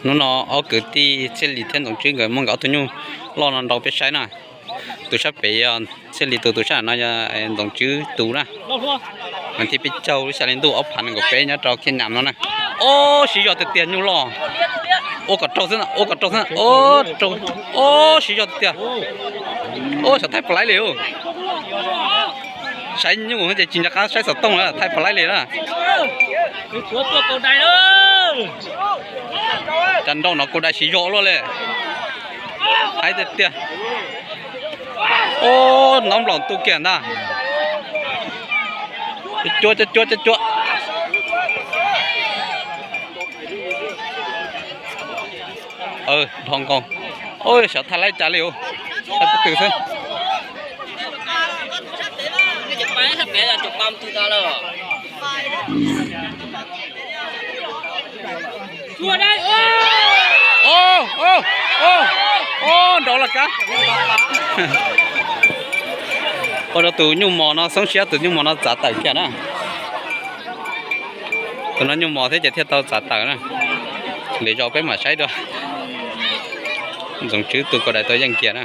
Hnub no ob kwv tij Txhiaj Lis thiab Ntxoov Tswb nkawd muab nkawd ob tug nyuj loj no nrau peb saib na. Tus sab pem yog Txhiaj Lis tus, tus sab no yog Ntxoov Tswb tus na. Mas thiab peb caug lub xya li ntuj ob phav nees nkaum peb nyob rau Khiaj Nyam no na. Ob, siv zog tiag tiag nyuj loj. Ua kom raug xwb, ua kom raug xwb. Ob, siv zog tiag tiag. Ob, xyov thaij puas laib li. Saib nyuj ces tsis nco qab saib xov tooj lawm, thaij puas laib li na. Cas nrau no kuv dai siv zog luaj li. Haib tiag tiag. Ob, ntaub nplaum tu kiag ntag. Cuab cuab cuab cuab. Dhau nkaus. Xyov thaij laib cas li, thaij tw tw xwb. Nrau laj kab. Ua rau tus nyuj mos no xoob siab, tus nyuj mos no txav tawm kiag na. Tus no nyuj mos thiab ces thiaj tau txav tawm na. Lwm zaus peb mam saib dua. Ntxoov Tswb tus kaus dais tau yeej kiag na.